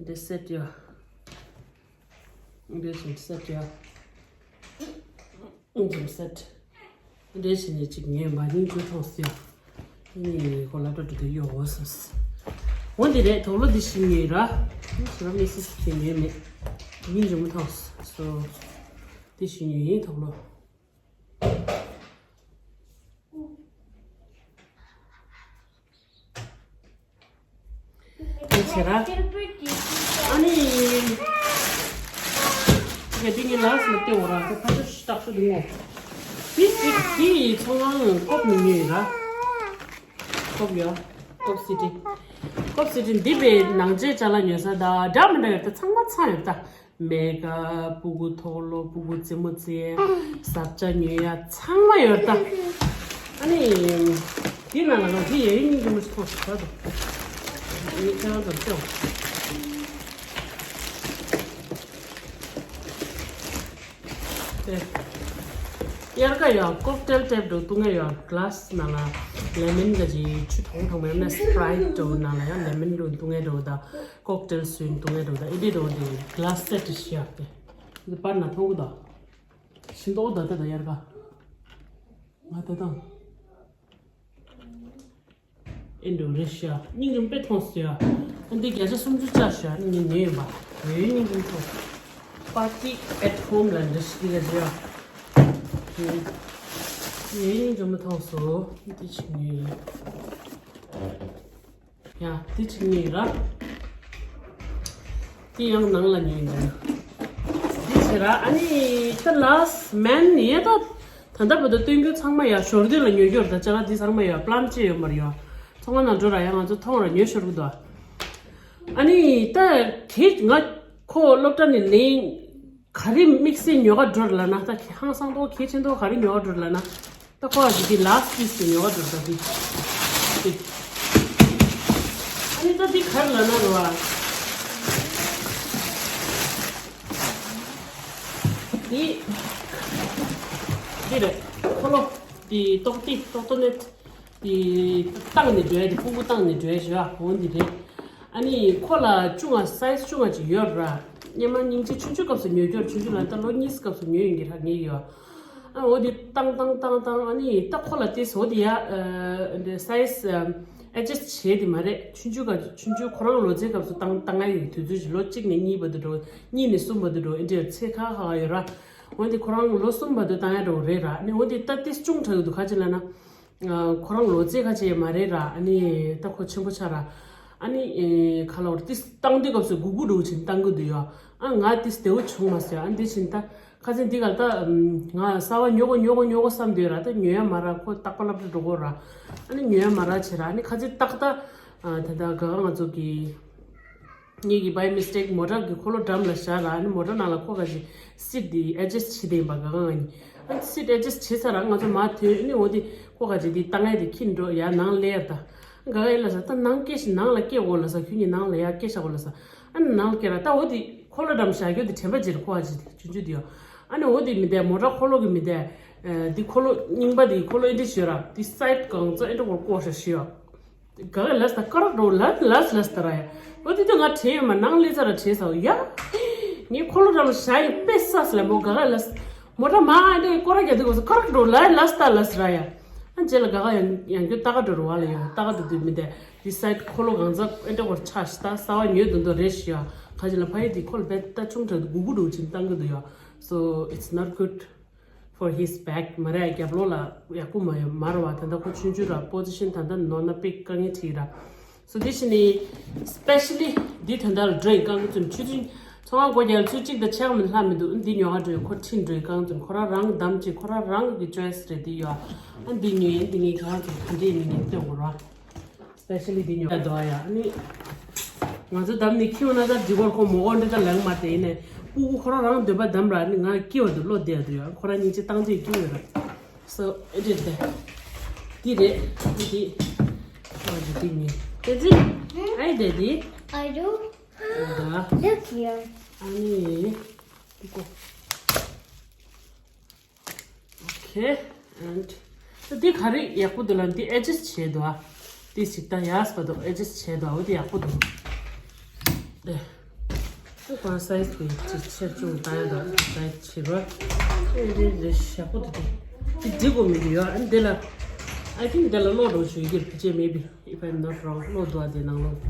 འདི་སེཊ་ཡོ། འདི་བཞིན་སེཊ་ཡོ། འཛུམ་སེཊ། འདྲེ་ཞིག་ནས་ཅིག་ཉོས་མ་སྙིང་རྗེ་ཐོག་སེ། ནི་ཁོ་ལ་ཏོ་ཏོ་ཡོ་འོ་སོ་སོ། འོ་འདི་རེད་དོག་ལོ་འདི་ཞིག་ཉོས་ར། ཞི་ར་མི་སི་སི་ཅིག་ཉོས་མེད། སྙིང་རྗེ་མོ་ཐོག་སོ། འདི་ཞིག་ཉོས་ཡིན་དོག་ལོ། དེ་བྱེད་ར། ཨ་ནི། ཡ་འདི་ངའི་ལགས་ལ་སྟེར་འོ་ར་ཁོ་ཕ་ཚོ་ཞིག་རྟགས་སུ་འདུག་ངོ་། འདི་འདི་འདི་ཚོང་ཁང་ཀོབ་ནས་ཉོས་ཡོད་ར། ཀོབ་ཡོད། ཀོབ་སི་ཊི། ཀོབ་སི་ཊི་འདི་པའི་ནང་ཆེན་ཅ་ལག་ཉོ་ས་ད་འདྲ་མི་འདྲ་ཡོད་ད་ཚང་མ་ཚང་ཡོད་ད། མེ་ཀ་ཕྲུ་གུ་དོག་ལོ་ཕྲུ་གུ་རྩེད་མོ་རྩེ་ཡ་ཟབ་ཆ་ཉོ་ཡ་ཚང་མ་ཡོད་ད། ཨ་ནི། དེ་ནང་ལ་ང་དེ་ཡ་ཡིན་སྙིང་རྗེ་མོ་ཞིག་མཐོང་སོང་ད། ཡིན་ཁྱེད་རང་ཚོར་སྤྲོད། དེ། དབྱར་ཁ་ཡ་ཀོག་ཊེལ་ཊེབ་འགྲོ་བཏུང་ཡ་ཡ་ག་ལ་སི་ནང་ལ་ལེ་མོན་ག་ཅིག་ཆུ་ཐུང་ཐུང་མེད་ན་སི་པ་རའིཊ་འགྲོ་ནང་ལ་ཡ་ལེ་མོན་འགྲོ་བཏུང་ཡ་འགྲོ་ད། ཀོག་ཊེལ་སུ་ཡིན་བཏུང་ཡ་འགྲོ་ད་ཨེ་འདྲ་འགྲོ་འདི་ག་ལ་སི་སེ་ཊི་ཞིག་ཡག་སྟེ། འདི་པར་ན་མཐོང་གི་ད། ཤིན་ཏོག་ད་ད་ད་དབྱར་ཁ། ང་ད་དང་། ཨེ་འགྲོ་རེ་ཤ་སྙིང་རུམ་པས་མཐོང་སོ་ཡ། ཨ་འདི་བརྒྱ་ཆ་སུམ་ཅུ་བཅག་ཤ་ནི་ངས་ཉོས་ཡོད་པ། ཡོད་སྙིང་རུམ་མཐོང་། Party at home ལ་འདྲ་ཞིག་འདི་ག་ཟེར་ཡ། ཡོད་སྙིང་རུམ་མཐོང་སོ། འདི་ཅིག་ཉོས་ཡོད། ཡ་འདི་ཅིག་ཉོས་ར། འདི་ཡང་ནང་ལ་ཉོས་ཡོད། འདི་བྱེད་ར་ཨ་ནི་ད་ལ་སི་མན་ཡེ་ད། ད་ལྟ་བར་དུ་སྟོན་རྒྱུ་ཚང་མ་ཡ་ཞོར་དུས་ལ་ཉོ་རྒྱུ་རེད་ད་ཅ་ལག་འདི་ཚང་མ་ཡ་པླམ་ཅི་ཡོད་མ་རེད་ཡ། ཚོང་ཁང་ནང་འགྲོ་ར་ཡ་ང་ཚོ་མཐོང་ར་ཉོ་ཤོར་གི་འདུག་ཨ་ནི་ད་དེ་ང་ཁོ་སློབ་གྲྭ་ནས་ལེན་ག་རེ་དམིགས་བསལ་ཉོ་ག་འགྲོ་ར་ལ་ན་ད་ཧང་སང་ཏོ་གལ་ཆེན་ཏོ་ག་རེ་ཉོ་ག་འགྲོ་ར་ལ་ན་ད་ཁོ་ཨ་ཅི་དེ་ལ་སི་པིས་དེ་ཉོ་ག་འགྲོ་ར་ད་དེ་དེ་ཨ་ནི་ད་དེ་ག་རེ་ལ་ན་རོ་ཨ། འདི། འདི་རེད། ཁོ་ལོ། འདི་ཏོག་ཏི་ཏོག་ཏོ་ནེ། འདི། བཏང་ནས་འགྲོ་ཡ་འདི་ཕུང་པོ་བཏང་ནས་འགྲོ་ཡ་ཞུ་ཡ་འོ་འདི་རེད། ཨ་ནི་ཁོ་ལ་ཅུང་ང་སའི་ཛི་ཅུང་ང་ཅིག་ཡོད་ར། སྙེ་མ་སྙིང་རྗེ་ཆུང་ཆུང་སྐབས་སུ་ཉོ་རྒྱུར་ཆུང་ཆུང་ལ་ད་ལོ་གཉིས་སྐབས་སུ་ཉོ་ཡོང་གི་ར་ངས་ཡོད། ཨ་འོ་འདི་བཏང་བཏང་བཏང་བཏང་ཨ་ནི་ད་ཁོ་ལ་དེ་བཟོ་དེ་ཡ། འདི་སའི་ཛི། ཨེ་ཇེ་སི་ཊི་བྱས་དེ་མ་རེད། ཆུང་ཆུང་ག་ཆུང་ཆུང་ཁོ་རང་ལོ་ཚད་སྐབས་སུ་བཏང་བཏང་ཡ་ཡོད། དུས་ཚོད་ཅིག་ལོ་གཅིག་ནས་གཉིས་བར་དུ་འགྲོ། གཉིས་ནས་གསུམ་བར་དུ་འགྲོ། ཨེ་འདྲའི་ཚད་ཁག་ཁག་ཡོད་ར། འོན་ཏེ་ཁོ་རང་ལོ་གསུམ་བར་དུ་བཏང་ཡ་འགྲོ་རེད་ར། ཨ་ནི་འོན་ཏེ་ད་ཏིས་ཆུང་དྲགས་འདུག་ཁ་ཅིག་ལ་ན། ཁོ་རང་ལོ་ཚད་ཁ་ཅིག་མ་རེད་ར། ཨ་ནི་ད་ཁོ་ཆེན་པོ་ཆགས་ར། ཨ་ནི་ཁ་ལོ་ཏིས་བཏང་དུས་སྐབས་སུ་སྒུག་སྒུག་འགྲོ་བཞིན་བཏང་གི་འདུག་ཡ། ཨ་ང་ཏིས་བདེ་བོ་བྱུང་མ་སོང་ཡ། ཨ་འདི་བཞིན་ད། ཁ་སང་འདི་ག་ལ་ད་ང་གསར་པ་ཉོ་དགོས་ཉོ་དགོས་ཉོ་དགོས་བསམ་སྡོད་ར། ད་ཉོ་ཡ་མ་རག་ཁོ་རྟག་པ་སློབ་གྲྭ་འགྲོ་དགོས་ར། ཨ་ནི་ཉོ་ཡ་མ་རག་བྱས་ར། ཨ་ནི་ཁ་ཅིག་ཏག་ཏག་ད་ད་ག་ག་ང་ཚོ་གི་ངེད་ཀྱི་by mistake མོ་ཊ་གི་འཁོར་ལོ་འགྲམ་ལ་བཞག་ར། ཨ་ནི་མོ་ཊ་ནང་ལ་ཁོ་ག་ཅིག་སིཊ་འདི་ཨེ་ཇེ་སི་ཊི་བྱེད་བསྡད་ཡིན་པ། ག་ག་ང་གཉིས་ཨ་ནི་སིཊ་ཨེ་ཇེ་སི་ཊི་བྱས་ཚར་ར། ང་ཚོ་མར་ཐོན། ཨ་ནི་འོ་འདི་ཁོ་ག་ཅིག་འདི་བཏང་ཡ་འདི་ཁྱེར་འགྲོ་ཡ་ནང་སླེབས་ཡ། ད་ག་ག་ཡིན་ལབ་ས། ད་ནང་སྐྱེལ་ཞིག་ནང་ལ་སྐྱེལ་དགོས་ལབ་ས། ཁྱོད་གཉིས་ནང་ལ་ཡ་སྐྱེལ་བཞག་དགོས་ལབ་ས། ཨ་ནི་ནང་ལ་སྐྱེལ་ར། ད་འོ་འདི་འཁོར་ལོ་འགྲམ་བཞག་རྒྱུ་དེ་དྲན་པ་བརྗེད་ར། ཁོ་ཨ་ཅེ་དེ་ཆུང་ཆུང་དེ་ཡོད། ཨ་ནི་འོ་དེ་མི་བདེ། མོ་ཊ་འཁོར་ལོ་གི་མི་བདེ། ཨ་དེ་འཁོར་ལོ་རྙིང་པ་དེ་འཁོར་ལོ་ཨེ་འདྲ་ཞིག་ཡོད་ར། དེ་སའིཌ་གང་ཚ་ཨེ་འདྲ་བོར་བཀོག་ཤ་ཞིག་ཡོད། ག་ག་ལས་ད་ཀ་རག་འགྲོ་ལ་ལས་ལས་ད་ར་ཡ། འོ་དེ་དུས་ང་དྲན་ཡོད་མ། ནང་ལས་ཚ་ར་དྲན་ས་ཡ། ངའི་འཁོར་ལོ་འགྲམ་བཞག་ཡི་དཔེ་ས་ལ་མོ་ག་ག་ལས། མོ་ཊ་མ་ཨེ་འདྲ་སྐོར་ར་རྒྱག་དུས་གོ་ས་ཀ་རག་འགྲོ་ལ་ལས་ད་ལས་ར་ཡ། ཨ་རྗེས་ལ་ག་ག་ཡང་ཡང་རྒྱུ་ལྟ་ག་འགྲོ་རུ་བ་ལ་ཡོད། ལྟ་ག་འགྲོ་དུས་མི་བདེ། དེ་སའིཌ་འཁོར་ལོ་གང་ཚ་ཨེ་འདྲ་བོར་ཆགས་ཤི། ད་གསར་པ་ཉོས་དོན་དུ་རེད་ཤི་ཡ། ཁ་ཅིག་ལ་ཕ་ཡུལ་དེ་ཁོ་ལ་བེད་ད་ཆུང་དྲགས་འདུག་སྒུག་སྒུག་འགྲོ་བཞིན་བཏང་གི་འདུག་ཡ། So it's not good for his back མ་རེད། རྒྱབ་ལོགས་ལ་ཡག་པོ་མ་ཡོད་མ་རེད་བ། ད་ལྟ་ཁོ་ཆུང་ཆུང་ར། པོ་ཛི་ཤན་ད་ལྟ་ནོར་ན་དཔེ་དཀའ་ངལ་འཕྲད་ར། So དེ་བཞིན་ནི་སི་པེ་ཤ་ལི་འདི་ད་ལྟ་ལ་འགྲོ་ཡི་རྐང་ཚུན་ཆུ་ཚོད་ཚོང་ཁང་སྒོ་རྒྱག་ཚུལ་གཅིག་དང་ཕྱེད་ཀ་མིན་ལྷག་མི་འདུག་འདི་ཉོ་ག་འགྲོ་ཡི་ཁོ་ཁྲིད་འགྲོ་ཡི་རྐང་ཚུན་ཁོ་རང་རང་བདམས་ཅིག་ཁོ་རང་རང་གི་ཅོའི་སི་རེད། འདི་ཡོད། ཨ་འདི་ཉོས་ཡིན། འདི་ངས་ཁྱེད་རང་ཚོ་ག་འདྲས་མིན་ངས་སྟོན་དགོས་ར། སི་པེ་ཤ་ལི་འདི་ཉོ་ཡ་འདུག་ཡ། ཨ་ནི་ང་ཚོ་བདམས་ནས་ཁྱེར་ཡོང་ན་ད་འདི་སྐོར་ཁོ་མོ་གོ་འདི་ད་ལངས་མ་དེ་ཡིན་ནས་སྤུ་གུ་ཁོ་རང་རང་འདོད་པ་བདམས་ར། ཨ་ནི་ང་སྐྱིད་པ་འདུག་བློ་བདེ་ཡ་འདུག་ཡ། ཁོ་རང་སྙིང་རྗེ་བཏང་རྗེས་སྐྱིད་ཡོད་ར། སོ་ཨེ་འདྲས་དེ་འདི་རེད། འདི་ཨ་འདི་འདི་ཉོས། Daddy, hi Daddy. I do. ད་Look here. ཨ་ནི་འདི་ཀོ། Okay, and འདི་ག་རེ་ཡག་པོ་འདུག་ལ། འདི་ཨེ་ཇེ་སི་ཊི་བྱས་འདུག་ཨ། འདི་ཞིག་ད་ཡག་པ་འདུག་ཨེ་ཇེ་སི་ཊི་བྱས་འདུག་འོ་འདི་ཡག་པོ་འདུག་དེ་ཁོ་རང་སའི་ཛི་དེ་ཅིག་ཆེར་ཆུང་བཏང་ཡ་འདུག་ཨེ་ཇེ་སི་ཊི་བྱས་འདུག་ཨ། འདི་འདི་ཡག་པོ་འདུག་དེ་འདི་འགྲིག་གོ་མི་འདུག་ཡ། ཨ་འདི་ལ་I think འདི་ལ་གློག་འགྲོ་ཞུ་གི་རེད། ཕལ་ཆེར་maybe if I'm not wrong གློག་འགྲོ་བ་དེ་ནང་ལོགས་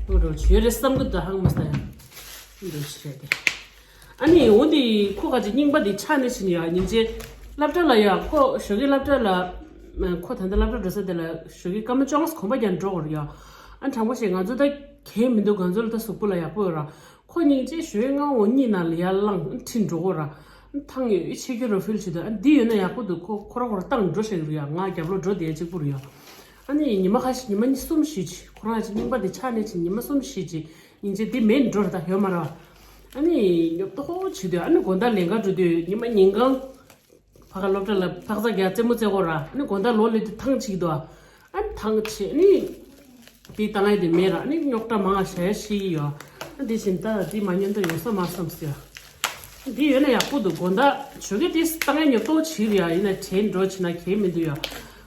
གློག་འགྲོ་ཞུ་རེད་བསམ་གི་འདུག་ཧང་མ་སྟ་ཡ། འགྲོ་ཞུ་རེད་དེ། ཨ་ནི་འོ་འདི་ཁོ་ག་ཅིག་རྙིང་པ་འདི་ཆགས་ནས་ཕྱིན་ཡ། སྙིང་རྗེ། སློབ་གྲྭ་ལ་ཡ་ཁོ་ཞོགས་ཀས་སློབ་གྲྭ་ལ། ཁོ་ད་ལྟ་སློབ་གྲྭ་འགྲོ་ས་དེ་ལ་ཞོགས་ཀས་སྐར་མ་བཅོ་ལྔ་གོམ་པ་རྒྱག་འགྲོ་དགོས་རེད་ཡ། ཨ་དྲང་པོ་བཤད་ང་ཚོ་ད་གས་མི་འདུག་ང་ཚོ་ལ་ད་གཟུགས་པོ་ལ་ཡག་པོ་ཡོད་ར། ཁོ་སྙིང་རྗེ་ཞོགས་ཀས་སྔ་པོ་གཉིད་ནང་ལ་ཡར་ལངས་ཁྲིད་འགྲོ་དགོས་ར། ཐང་ཡོད་ཆེ་རྒྱུ་ར་ཕིལ་བྱེད་དུས་ཨ་འདི་ཡོད་ན་ཡག་པོ་འདུག་ཁོ་ཁོ་ར་ཁོ་ར་བཏང་འགྲོ་བཤད་ཀྱི་རེད་ཡ། ང་རྒྱབ་ལོགས་འགྲོ་བསྡད་གཅིག་པུ་རེད་ཡ། ཨ་ནི་ཉི་མ་ཁ་ཤས་ཉི་མ་གཉིས་གསུམ་ཞིག་ཅིག་ཁོ་རང་ཅིག་རྙིང་པ་འདི་ཆགས་ནས་ཅིག་ཉི་མ་གསུམ་ཞིག་ཅིག་སྙིང་རྗེ་འདི་མེད་འགྲོ་ར་ད་ཡོད་མ་ར། ཨ་ནི་ཉོབ་ཏོ་ཧོ་བྱེད་དུས་ཨ་ནི་དགོང་དག་ལས་ཀ་འགྲོ་དུས་ཉི་མ་ཉིན་གང་ཕ་ག་སློབ་གྲྭ་ལ་ཕག་ཚ་རྒྱག་རྩེད་མོ་རྩེ་གོ་ར། ཨ་ནི་དགོང་དག་ལོག་སླེབས་དུས་ཐང་ཆད་འདུག་ཨ་ནི་ཐང་ཆད་ནི་དེ་བཏང་ཡ་དེ་མེད་ར། ཨ་ནི་རྙོག་དྲ་མང་ང་བྱ་ཡ་ཤི་གི་ཡོད། ཨ་དེ་བཞིན་ད་དེ་མ་ཉོན་ད་ཡོང་ས་མ་བསམ་སི་ཡ། འདི་ཡོད་ན་ཡག་པོ་འདུག་དགོང་དག་ཞོགས་ཀས་དེ་བཏང་ཡ་ཉོབ་ཏོ་བྱེད་ཀྱི་རེད་ཡ། ཡིན་ན་དྲན་འགྲོ་བྱེད་ན་གལ་མི་འདུག་ཡ།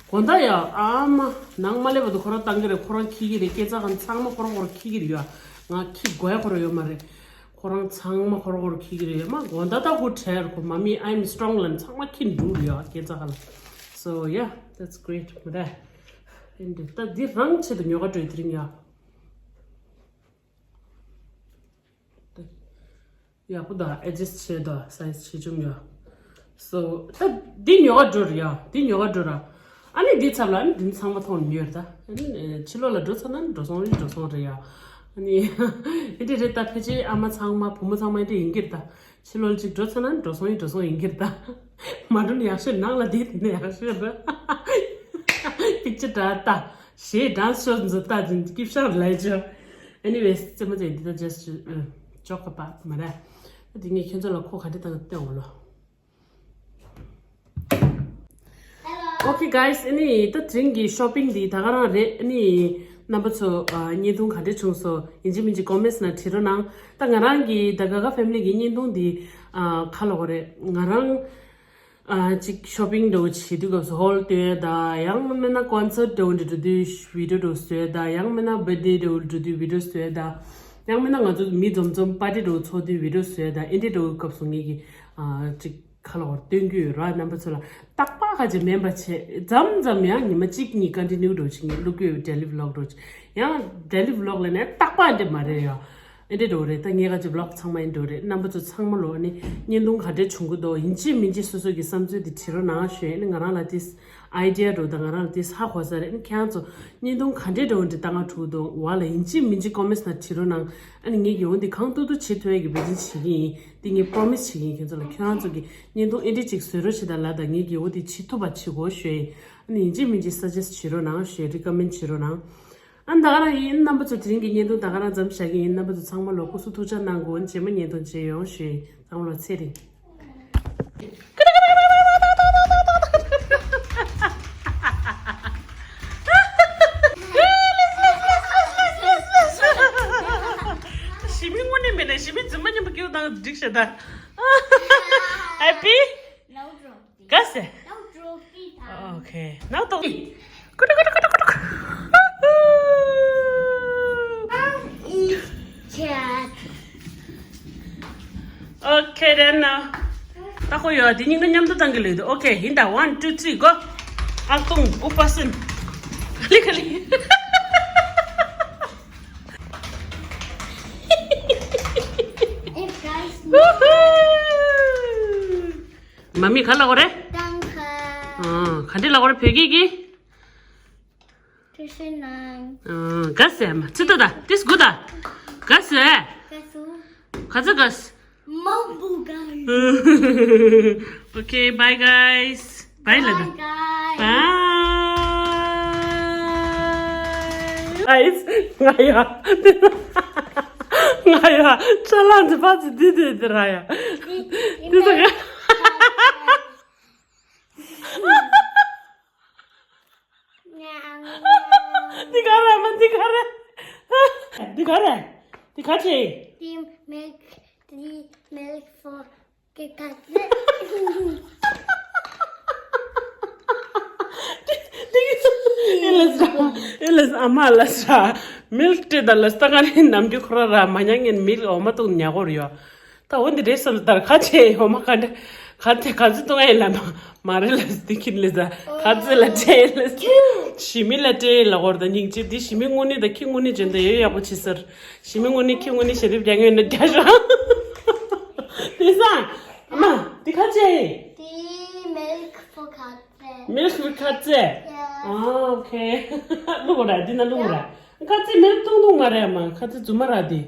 དགོང་དག་ཡ་ཨ་མ་ནང་མ་སླེབས་བར་དུ་ཁོ་རང་བཏང་གི་རེད། ཁོ་རང་འཁྱེར་གི་རེད། སྐས་འཛེག་གང་ཚང་མ་ཁོ་རང་ཁོ་རང་འཁྱེར་གི་རེད་ཡ། ང་འཁྱེར་དགོས་ཡ་ཁོ་རང་ཡོད་མ་རེད། ཁོ་རང་ཚང་མ་ཁོ་རང་ཁོ་རང་འཁྱེར་གི་རེད་ཡ། མ་དགོང་དག་ད་ཧུ་ཁྲེར་ཁོ་མ་མི་I'm strong ལབ་ཚང་མ་འཁྱེར་འགྲོ་གི་རེད་ཡ། སྐས་འཛེག་གང་ལ། So yeah, that's great མ་རེད། ཨེ་འདི་ད་འདི་རང་ཆེད་དུ་ཉོ་ག་འགྲོ་ཡི་དེ་རིང་ཡ། ཡག་པོ་འདུག་ཨེ་ཇེ་སི་ཊི་བྱས་འདུག་སའི་ཛི་ཆེ་ཆུང་ཡོད། སོ་ད་འདི་ཉོ་ག་འགྲོ་ར་ཡ། འདི་ཉོ་ག་འགྲོ་ར། ཨ་ནི་འདི་ཚབ་ལ་ཨ་ནི་འདི་ཚང་མ་མཐོང་ཉོས་ར་ད། ཨ་ནི་ཕྱི་ལོགས་ལ་འགྲོ་ཚར་ན་འགྲོ་སོང་རེད། འགྲོ་སོང་རེད་ཡ། ཨ་ནི་ཨེ་འདྲ་རེད་ད། ཕལ་ཆེར་ཨ་མ་ཚང་མ་བུ་མོ་ཚང་མ་ཨེ་འདྲ་ཡིན་གྱི་རེད་ད། ཕྱི་ལོགས་ལ་ཅིག་འགྲོ་ཚར་ན་འགྲོ་སོང་ཡིན་འགྲོ་སོང་ཡིན་གྱི་རེད་ད། མ་འགྲོ་ན་ཡག་ཤོས། ནང་ལ་བསྡད་ན་ཡག་ཤོས་ར། པིག་ཅར་འདྲ་ལྟ། གཞས་ཌན་སི་ཤོ་འཛུལ་ལྟ་ཅིང་སྐྱིད་ཤག་ལས་ཅོ། Anyways རྩེད་མོ་རྩེ་འདི་ད་just joke about མ་རེད། འདི་ངས་ཁྱོད་ཚོ་ལ་ཁོ་ག་འདྲ་བཏང་བསྟན་འོ་ལོ། Okay guys ཨ་ནི་ད་དེ་རིང་གི་ཤོ་པིང་འདི་ད་ག་རང་རེད། ཨ་ནི་རྣམ་པ་ཚོ་ཨ་བརྙན་ཐུང་ག་འདྲ་བྱུང་སོང་ཡིན་གཅིག་མིན་གཅིག་ཀོ་མེན་ཊི་ནང་བྲིས་རོགས་གནང་། ད་ང་རང་གི་ད་ག་ག་ཕེ་མི་ལི་གི་བརྙན་ཐུང་འདི་ཨ་ག་ལབ་དགོས་རེད། ང་རང་ཨ་ཅིག་ཤོ་པིང་འདྲ་བོ་བྱེད་དུས་སྐབས་སུ་ཧོལ་སྟོན་ཡ་ད། ཡང་མིན་ན་ཀོན་སར་ཊི་འདྲ་བོ་འདྲ་འགྲོ་དུས་བི་ཌི་ཡོ་འདྲ་བོ་བཟོ་ཡ་ད། ཡང་མིན་ན་བར་ཐི་ཌེ་འདྲ་བོ་འགྲོ་དུས་བི་ཌི་ཡོ་བཟོ་ཡ་ད། ཡང་མིན་ན་ང་ཚོ་མི་འཛོམས་འཛོམས་པར་ཊི་འདྲ་བོ་ཚོགས་དུས་བི་ཌི་ཡོ་བཟོ་ཡ་ད། ཨེ་འདྲ་འདྲ་བོའི་སྐབས་སུ་ངེད་ཀྱིས་ཨ་ཅིག་ ཁ་ལོ་བར་སྟོན་རྒྱུ་ཡོད་ར། རྣམ་པ་ཚོ་ལ་རྟག་པར་ཁ་ཅིག་མེད་པ་བྱས་མཚམས་མཚམས་ཡང་ཉི་མ་གཅིག་གཉིས་ཀ་འདྲི་ནིའུ་འགྲོ་ཆེ་ངས་བླུག་རྒྱུ་ཡོད། daily vlog་འགྲོ་ཆེ་ཡང་daily vlog་ལ་ནས་རྟག་པར་འདྲི་མ་རེད་ཡ། ཨེ་འདྲེ་འགྲོ་རེད། ད་ངས་ག་ཅིག་vlog་ཚང་མ་ཨེ་འགྲོ་རེད། རྣམ་པ་ཚོ་ཚང་མ་ལོ་ཨ་ནི་བརྙན་ཐུང་ག་འདྲས་བྱུང་གི་འདུག་ཡིན་གཅིག་མིན་གཅིག་སོ་སོ་གི་བསམ་ཚུལ་དེ་བྲིས་རོགས་གནང་ཞུ། ཨ་ནི་ང་རང་ལ་དེ་idea་འགྲོ་དང་ང་རང་ལ་དེ་ཧ་གོ་ས་རེད། ཨ་ནི་ཁྱེད་རང་ཚོ་བརྙན་ཐུང་ག་འདྲས་འགྲོ་འདྲི་ལྟ་ང་ཐུག་འདུག་བ་ལ་ཡིན་གཅིག་མིན་གཅིག་comments་ནང་བྲིས་རོགས་གནང་། ཨ་ནི་ངས་ཀྱི་འོ་འདི་གང་ཐུབ་ཐུབ་བྱེད་ཐུབ་ཡ་གི་འབད་བརྩོན་བྱེད་ཀྱི་ཡིན། འདི་ངས་promise་བྱེད་ཀྱི་ཡིན། ཁྱེད་ཚོ་ལ་ཁྱེད་རང་ཚོ་གི་བརྙན་ཐུང་ཨེ་འདྲས་ཅིག་བཟོས་རོགས་བྱེད་དང་ལབ་དང་ངས་ཀྱི་འོ་འདི་བྱེད་ཐུབ་པ་བྱེད་དགོས་ཞུ་ཡ་ཡིན། ཨ་ནི་ཡིན་གཅིག་མིན་གཅིག་suggest་བྱེད་རོགས་གནང་ཞུ་ཡ། recommend་བྱེད་རོགས་གནང་། ཨ་ནི་ད་ག་རང་ཡིན། རྣམ་པ་ཚོ་དེ་རིང་གི་བརྙན་ཐུང་ད་ག་རང་མཚམས་བཞག་གི་ཡིན། རྣམ་པ་ཚོ་ཚང་མ་ལོ་སྐུ་གཟུགས་ཐུགས་ཅག་གནང་དགོས། རྗེས་མ་བརྙན་ཐུང་མཇལ་ཡོང་ཞུ་ཡིན། ཚང་མ་ལོ་ཚེ་རིང་། ཞི་མི་དངོས་གནས་མེད་ན་ཞི་མི་རྫུན་མ་མཉམ་པོ་སྐྱེའུ་དང་འགྲིག་ཤག་ད། Happy? ག་ཟེ། Okay. Now talk. Okay, then now. ད་ཁོ་ཡོད་དེ་སྙིང་ན་མཉམ་དུ་བཏང་གི་ལོས་དུ། Okay, ཡིན་ད། One, two, three, go. ཨ་ཀུང་ཨུ་པ་སུན། ག་ལི་ག་ལི། Hey, guys. མ་མི་ག་ལ་གོ་རེད། ཏང་ཁ། ཨ། ག་འདྲ་ལ་གོ་རེད་བོད་སྐད་ཀྱི། ཏུ་ཤི་ནང་། ཨ། ག་ཟེ་མ་ཚི་ཏོ་ད་ཏིས་གུ་ད། ག་ཟེ། ག་སུ། ག་ཚ་ག་ས། མང་པོ་ག་ཡོད། Okay, bye guys. Bye ལ་ད། Bye, guys. Bye. Guys, ང་ཡ། ང་ཡ། ཅ་ལག་འདི་པ་ཚི་འདི་འདི་འདི་ར་ཡ། འདི་ཚ་ག་འདི་ག་རེ་མ་འདི་ག་རེ། འདི་ག་རེ། འདི་ག་ཅི། Tea milk, tea milk for Kit Kat. ཨེ་ལས་ཨེ་ལས་ཨ་མ་ལ་ས་མིལ་ཏྲེ་ད་ལ་ས་ད་ག་ནི་ནམ་རྒྱུན་ཁོ་ར་ར་མ་ཉང་ངན་མིལ་འོ་མ་ཏུང་ཉ་གོར་ཡོ། ད་འོ་འདི་རེད་སོ་ལ་ད་ཁ་ཆེ་འོ་མ་ག་འདྲ་ག་ཚེ་ག་ཚེ་ཏུང་ཨེ་ལ་མ་མ་རེད་ལ་སྟི་ཁིན་ལེ་ཟ་ག་ཚེ་ལ་ཏྲེ་ལེ་ཞི་མི་ལ་ཏྲེ་ལ་གོར་ད་སྙིང་རྗེ། འདི་ཞི་མི་དངོས་གནས་ད་ཁྱི་དངོས་གནས་ཅན་ད་ཡོད་ཡག་པོ་ཆེ་སར་ཞི་མི་དངོས་གནས་ཁྱི་དངོས་གནས་ཞལ་འདེབས་རྒྱག་ངེས་ན་རྒྱ་ཤོག་དེ་སང་ཨ་མ་འདི་ཁ་ཆེ་ཏི་མིལ་ཁི་ཕོ་ཁ་ཚེ། མིལ་ཁི་ཁ་ཚེ། ཡ། ཨོ་ཁེ། ལུག་ར་འདི་ན་ལུག་ར། ཁ་ཚེ་མིལ་ཏུང་ཏུང་མ་རེད་མ། ཁ་ཚེ་རྫུན་མ་ར་འདི།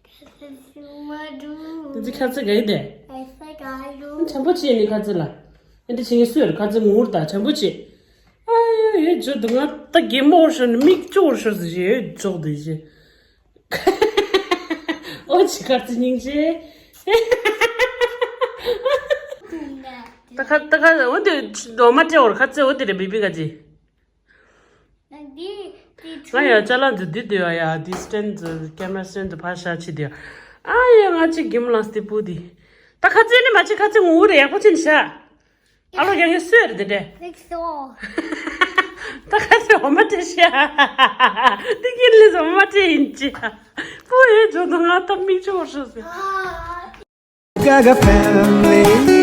ཁ་ཚེ་རྫུན་མ་འདུག་འདི་ཁ་ཚེ་ག་ཡི་དེ། ཨེ་ས་ག་ཡོད། དྲན་པོ་ཆེ་ནི་ཁ་ཚེ་ལ། ཨེ་འདི་ཆེ་ངེས་སུ་ཡོད་ཁ་ཚེ་ངུར་ད་དྲན་པོ་ཆེ། ཨ་ཡོ་ཡོ་ཇོ་དུ་ང་ད་གེ་མོ་ཤར་ནི་མིག་ཅོར་ཤར་ཟི་ཡོ་ཇོག་དེ་ཞེ། ཨོ་ཅི་ཁ་ཚེ་སྙིང་རྗེ། ད་ཁ་ད་ཁ་འོ་དེ་འོ་མ་སྤྲད་འོར་ཁ་ཚེ་འོ་དེ་རེད་བི་བི་ག་ཅི། ང་ཡ་ཅ་ལག་འདི་འདི་འདི་ཡ་ཡ་འདི་སི་ཊེན་འདི་ཀེ་མ་ར་སི་ཊེན་འདི་ཕར་བཞག་ཆི་འདི་ཡ། ཨ་ཡ་ང་ཅི་གིམ་ལང་སྟེ་པུ་འདི། ད་ཁ་ཚེ་ནི་མ་ཅི་ཁ་ཚེ་ངུ་རེ་ཡག་པོ་ཅི་ནི་ཤ། ཨ་ལོ་ཡང་ཡང་སུ་ཡར་དེ་འདྲས། ལེགས་སོ། ད་ཁ་ཚེ་འོ་མ་སྤྲད་ཤག་འདི་གིན་ལས་འོ་མ་སྤྲད་ཡིན་ཅི། པོ་ཡོད་ཇོ་དུ་ང་ད་མིག་ཆུ་བོར་ཤོག་ཟེར། Gaga family.